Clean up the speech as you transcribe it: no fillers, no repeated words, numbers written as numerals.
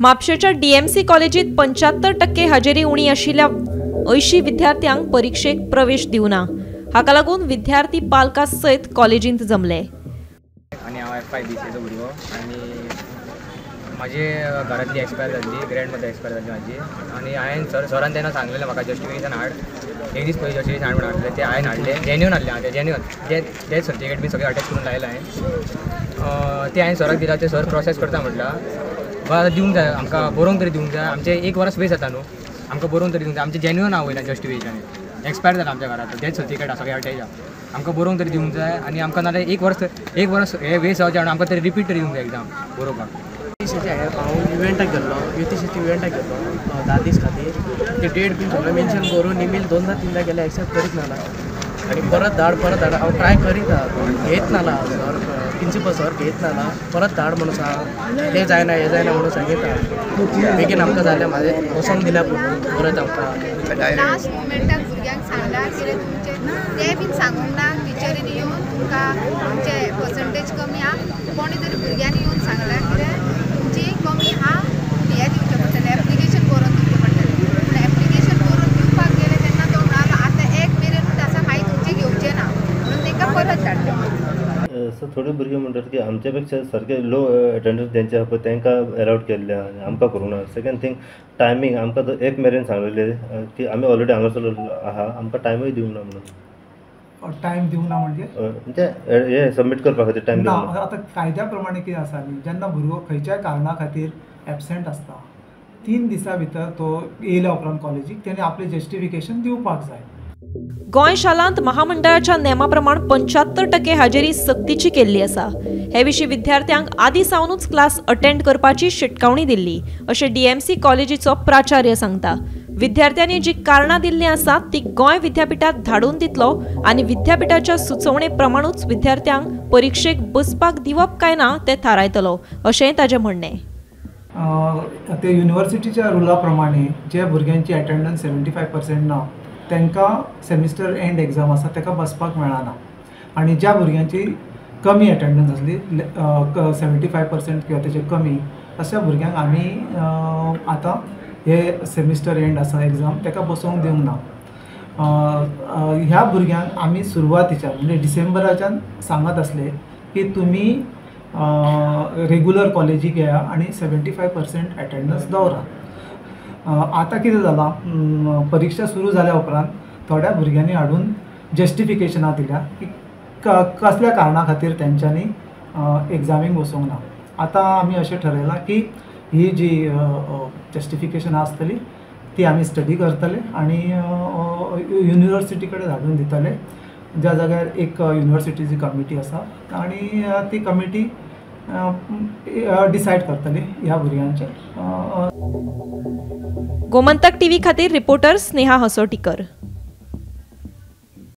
म्हापशेच्या DMC कॉलेजीत 75% हजेरी उणी आशिल्ल्या 80 विद्यार्थ्यांक परिक्षेक प्रवेश दिवना. हाका लागून विद्यार्थी पालकां सयत कॉलेजींत जमले. आनी हांव FIBCचो भुरगो आनी म्हाजे घरांतली एक्सपायर जाल्ली, ग्रँड मदर एक्सपायर जाल्ली म्हाजी. आनी हांवें सरान तेन्ना सांगलेलें म्हाका जस्टिफिकेशन हाड, एक दीस पयलीं जस्टिफिकेशन हाड म्हणून हाडलें, तें हांवें हाडलें, जेन्युन हाडलें. हांवें जेन्युन डेथ सर्टिफिकेट बी सगळें अटॅच करून लायलां हांवें. तें हांवें सराक दिलां, तें सर प्रोसेस करता म्हटलां. आतां दिवंक जाय आमकां, बरोवंक तरी दिवंक जाय. आमचें एक वर्स वेस्ट जाता न्हू, आमकां बरोवंक तरी दिवंक जाय. आमचें जेन्युन आहा वयल्यान जस्टिफिकेशन, एक्सपायर जालां आमच्या घरांत, डेथ सर्टिफिकेट आसा सगळें अटॅच आहा. आमकां बरोवंक तरी दिवंक जाय आनी आमकां नाल्यार एक वर्स हें वेस्ट जावचें आनी आमकां तरी रिपीट तरी दिवंक जाय एग्जाम बरोवपाक. हांव इव्हेंटाक गेल्लो, युतीशाच्या इव्हेंटाक गेल्लो 10 दीस खातीर. ते डेट बीन सगळें मेन्शन करून इमेल 2दा 3दा गेले, एक्सेप्ट करीत ना आनी परत धाड परत धाड. हांव ट्राय करीत घेत ना, सर प्रिंसिपल सर घेत ना, परत धाड म्हणून सांग, तें जायना हें जायना म्हणून सांगिता. बेगीन आमकां जालें, म्हाजें वचोंक दिल्या परत आमकां. लास्ट मुमेंटाक भुरग्यांक सांगलां कितें तुमचें तें बीन सांगूंक ना. टिचरींनी येवन तुमकां तुमचें पर्संटेज कमी आहा, कोणी तरी भुरग्यांनी येवन सांगलां कितें तुमची कमी आहा, हें दिवचें पडटलें, एप्लिकेशन बरोवन दिवचें पडटलें. पूण एप्लिकेशन बरोवन दिवपाक गेलें तेन्ना तो म्हणालो आतां 1 मेरेनूच आसा, मागीर तुमचें घेवचें ना म्हणून तांकां परत धाडलें. सो थोडी भुरगीं म्हणटात की आमच्या पेक्षा सारके लो एटेंडन्स जेंचे आहा पळय तांकां एलावड केल्ले आहा आनी आमकां करूंक ना. सेकंड थींग टायमींग, आमकां 1 मेरेन सांगलेलें की आमी ऑलरेडी हांगासर आहा, आमकां टायमूय दिवंक ना म्हणून. टायम दिवंक ना म्हणजे म्हणजे हें सबमीट करपा खातीर टायम ना. आतां कायद्या प्रमाणे कितें आसा न्ही, जेन्ना भुरगो खंयच्याय कारणा खातीर एबसेंट आसता, 3 दिसां भितर तो येयल्या उपरांत कॉलेजीक तेणें आपलें जस्टिफिकेशन दिवपाक जाय. गोंय शालांत महामंडळाच्या नेमा प्रमाण 75% हाजेरी सक्तीची केल्ली आसा. हे विशीं विद्यार्थ्यांक आदी सावनूच क्लास अटेंड करपाची शिटकावणी दिल्ली अशें डीएमसी कॉलेजीचो प्राचार्य सांगता. विद्यार्थ्यांनी जी कारणां दिल्लीं आसात ती गोंय विद्यापीठात धाडून दितलो आनी विद्यापीठाच्या सुचोवणे प्रमाणूच विद्यार्थ्यांक परिक्षेक बसपाक दिवप काय ना तें थारायतलो अशेंय ताजें म्हणणें. ते युनिव्हर्सिटीच्या रुला प्रमाणे जे भुरग्यांची अटेंडन्स 75% ना तांकां सेमिस्टर एंड एग्जाम आसा ताका बसपाक मेळना, आनी ज्या भुरग्यांची कमी अटेंडन्स आसली 75% किंवा तेचे कमी अशा भुरग्यांक आमी आतां हे सेमिस्टर एंड आसा एग्जाम ताका बसोवंक दिवंक ना. ह्या भुरग्यांक आमी सुरवातीच्यान म्हणजे डिसेंबराच्यान सांगत आसले की तुमी रेगुलर कॉलेजीक येया आनी 75% अटेंडन्स दवरात. आतां कितें जालां, परिक्षा सुरू जाल्या उपरांत थोड्या भुरग्यांनी हाडून जस्टिफिकेशनां दिल्या की कसल्या कारणा खातीर तेंच्यांनी एग्जामीक बसोवंक ना. आतां आमी अशें ठरयलां की ही जी जस्टिफिकेशनां आसतली ती आमी स्टडी करतले आनी युनिवर्सिटी कडेन धाडून दितले, ज्या जाग्यार एक युनिवर्सिटीची कमिटी आसा आनी ती कमिटी डिसायड करतली ह्या भुरग्यांचें. गोमंतक टीव्ही खातीर रिपोर्टर स्नेहा हसोटीकर.